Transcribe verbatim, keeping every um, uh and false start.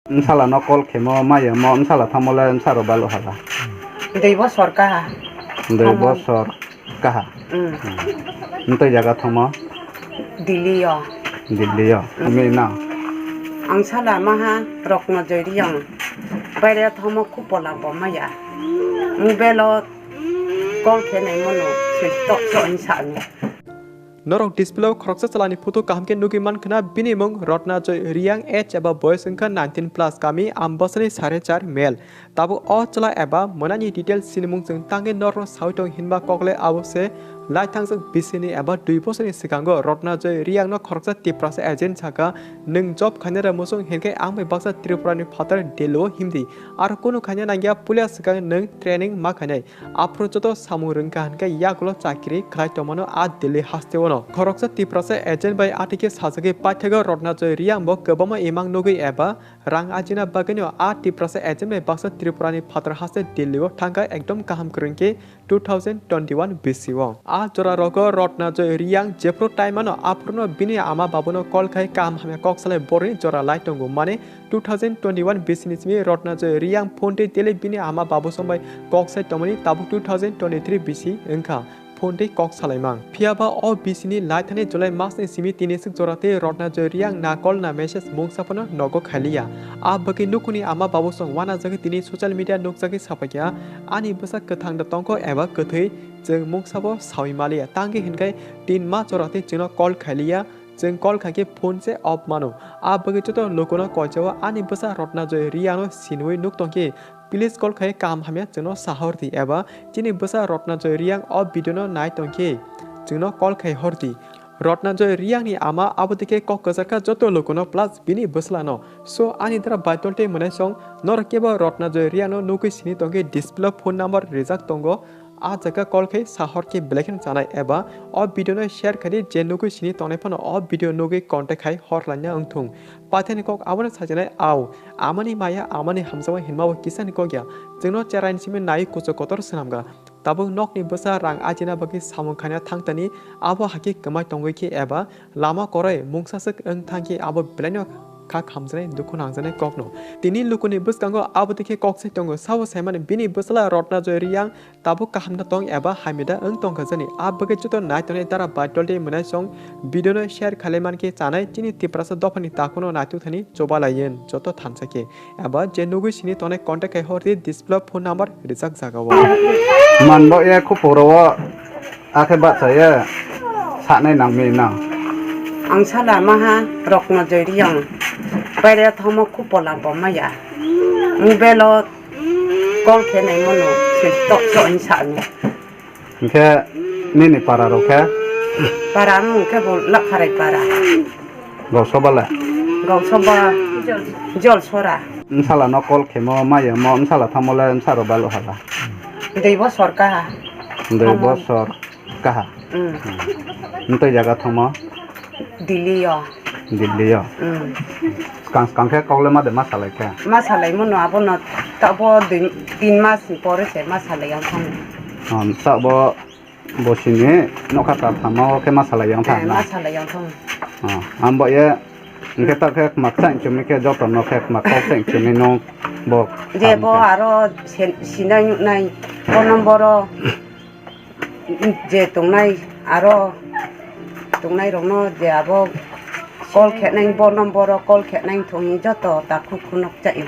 Bwsala no call khemo maya mo bwsala thangmo le bwsaro balo hala. Dui bosor kaha. Dui Thangmo. Bosor kaha. Mm. Hmm. Ntwi jaga thangmo? Delhi o. Delhi o. Mm. Ami na? Ang sala maha Rokno Joy Riyang. Baire thangmo Kupola bo maya. Mobile o call khe nai mono switch off so hinsa ni. Norok display o khoroksa chwlani photo kaham khe nugwi mankha na, bini mung Rotna Joy Riyang, age eba boyos wngkha nineteen plus, kami Ambasani sare char, male. Tabuk o chwla eba mwnani details sinimung chwng tangwi norokno saui tong hinba kokle abo se, lai thangjak bisini eba dui bosorni swkango Rotna Joy Riyangno khoroksa Tiprasa agent sakha, "Nwng job khainai da muchung hinkhe ang bai baksa Tripurani phatar Delhi o himdi, aro kunu khaina nangya, puila swkang nwng training ma khainai." Aphuru joto samung rwngkha hinkhe yagulo chakri khlai tongmano a Delhi hasteo no. Khoroksa Tiprasa agent bai atike sajagwi paithago Rotna Joy Riyang bo kwbangma imang nugwi eba rang ajina bagwino a Tiprasa agent bai baksa Tripurani phatar haste Delhi o thangkha ekdom kaham kwrwngkhe two thousand twenty-one B C o. A jora rogo Rotna Joy Riyang jephru time ano aphuruno bini ama babuno call khai kaham hamya kok salai borni jora lai tongo mane two thousand twenty-one B C ni simi Rotna Joy Riyang phone twi tele bini ama babu song bai kok sai tongmani tabuk two thousand twenty-three B C wngkha phone twi kok salaimang. Phiyaba o B C ni lai thani July mas ni simi tini swk jora tei Rotna Joy Riyang na call na message mungsa phano nogo khailiya. A bagwi nukhungni ama babu song uanajagwi tini social media nukjagwi sapaikha, "Ani bwsa kwthang da tongkho eba kwthwi chwng mungsabo saui maliya, tangwi hinkhai tin ma jora tei chwngno call khailiya." Chwng call khaikhe phone se off mano. A bagwi joto lukuno koichao ani bwsa Rotna Joy Riyangno sinwi nuk tongkhe, please call khai kaham hamya chwngno sahordi eba chini bwsa Rotna Joy Riyang o video no nai tongkhe chwngno call khai hordi. Rotna Joy Riyangni ama abo dikhe kok kwchar kha joto lukuno plus bini bwslano. So ani dara baitol tei mwnaisong norok kebo Rotna Joy Riyangno nugwi sini tongkhe display o phone number rijak tongo. A jaga call khai sahor khe belai kheno chanai eba o video no share khaidi je nugwi sini tongnai phano o video nugwi contact khai hor laina wngthung. Paithani kok abono sajinai, au, amani maya, amani hamjakma hinma bo kisani kok ya. Chwngno cherai ni simi nai kuchuk kotor swnamga. Tabuk nokni bwsa rang ajina bagwi samung khaina thangtani abo hakhe kwmai tongwi khe eba lama koroi mungsaswk wng thangkhe abo belaino kha khamjaknai dukhu nangjaknai kokno. Tini lukuni bwskango abo dikhe kok sai tongo, sabo saimani bini bwsala Rotna Joy Riyang tabuk kaham da tong eba hamya da wng tongkha jani. A bagwi joto nai tongnai dara baitol tei mwnaisong video no share khalai mankhe chanai chini Tiprasa dophani takhukno naituk thani choba laiyen joto thansa khe. Eba je nugwi sini tongnai contact khai hordi display o phone number rijak jagao. Manbo ye khuporo o akhe bachaye sanai nangmi nang. Ang sala maha Rokno Joy Riyang. Baire thangmo Kupola bo maya. Mobile o call khe nai mono switch off so hinsa ni. Hinkhe nini para rok khe? Para ang khe bo Lakharai para. Gausoba le? Gausoba Jolsora. Bwsala no call khemo maya mo bwsala thangmo le bwsaro balo hala. Dui bosor kaha. Dui Thangmo. Bosor kaha. Mm. Ntwi jaga thangmo? Delhi o. Delhi o. Mm. Skang skang khe kok le ma de ma salai khe? Ma salai mono abono tabo dui, tin mas ni pore se ma salai ang thang. Oh, tabo bo sini nokha ta thama o khe ma salai ang thang Eh, na? Ma salai ang thang. Oh, ambo ye, hinkhe ta khe khma kchang chumi khe joto no khe khma kok chang chumi no bo Je kha bo hinkhe. Aro sen-, sinai nai phone number o je tongnai aro tongnai rokno je abo call khenai bo number o call khenai thung joto ta khuk khunok chai.